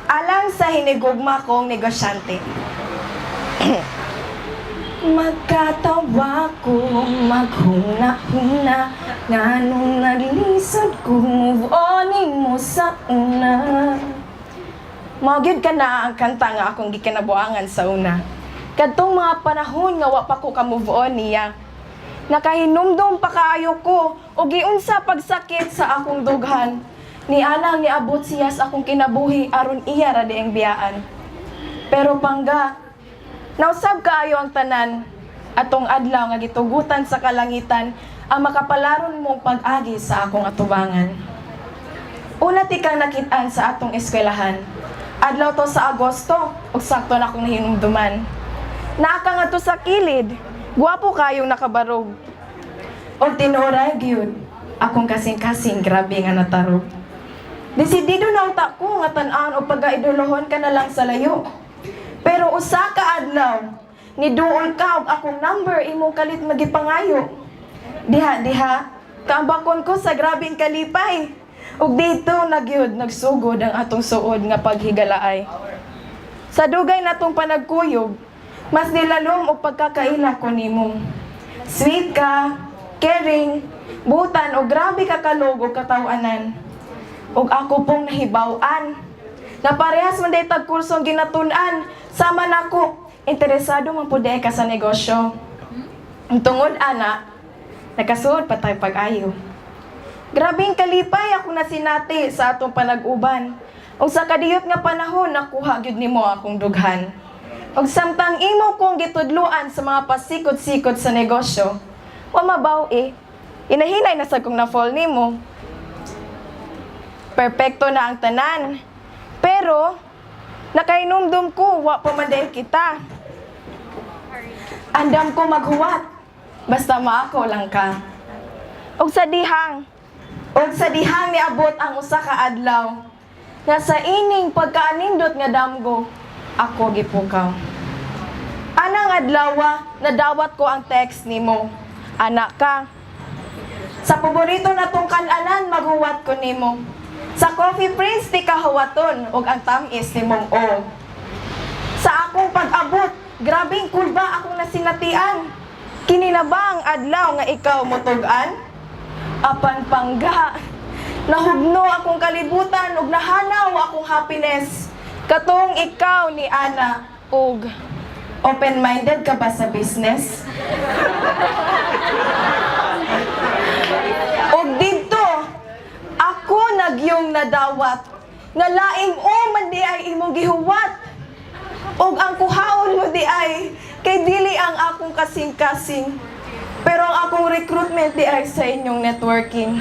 Alang sa hinigugma kong negosyante. Magkatawa ko, maghuna-huna, nganong naglisod ko move on mo sa una. Mao gyud ka na ang kanta nga akong gikinabuangan sa una. Kadtong mga panahon nga wa pa ko ka move on niya. Nakahinumdum pa kaayo ko og giunsa pagsakit sa akong dughan. Ni anang niabot siya sa akong kinabuhi aron iya ra diay ang biyaan. Pero pangga, nausab kaayo ang tanan atong adlaw nga gitugutan sa kalangitan ang makapalaron mong pag-agi sa akong atubangan. Una ti kang nakit-an sa atong eskwelahan. Adlaw to sa Agosto, ug sakto na akong nahinumduman. Naa ka ngadto sa kilid, gwapo kayong nakabarog. Og tinuoray gyud, akong kasing-kasing grabe nga natarog. Desidido na unta ko nga tan-an og pagka-idolohon ka na lang sa layo. Pero usa ka adlaw, niduol ka og akong number imong kalit magipangayo. Diha diha, kaambakon ko sa grabeng kalipay. Ug didto na gyud nagsugod ang atong suod nga paghigalaay. Sa dugay natong panagkuyog, mas nilalom og pagkakaila ko nimo. Sweet ka, caring, butan o grabe ka kalog og katawanan. Ug ako pong nahibaw-an na parehas man diay tag kursong ginatun-an, sama nako, interesado man pud diay ka sa negosyo. Ang tungod ana, nakasuod pa tayo pag-ayo. Grabing kalipay ako nasinati sa atong panag-uban. Ug sa kadiyot nga panahon, nakuha gyud nimo akong dughan. Ug samtang imo kong gitudluan sa mga pasikot-sikot sa negosyo, wa mabaw eh. Inahinay na sa kong na-fall nimo. Perpekto na ang tanan. Pero, nakainumdum ko, wa pa man diay kita. Andam ko maghuwat, basta maako lang ka. Ug sa dihang niabot ang usa ka adlaw, nga sa ining pagkaanindot nga damgo, ako gipukaw. Anang adlawa, nadawat ko ang text nimo. Anak ka, sa paborito natong kananan, maghuwat ko nimo. Sa Coffee Prince, di ka huwaton, ug ang tamis nimong o. Sa akong pag-abot, grabing kulba akong nasinatian. Kini na ba ang adlaw nga ikaw motug-an? Apan pangga, nahugno akong kalibutan ug nahanaw akong happiness. Katong ikaw ni Ana ug open-minded ka ba sa business? Og didto, ako nagyong nadawat nga laing o man di ay imong gihuwat. Og ang kuhaon mo di ay kay dili ang akong kasing-kasing. Pero ang akong recruitment di ay sa inyong networking.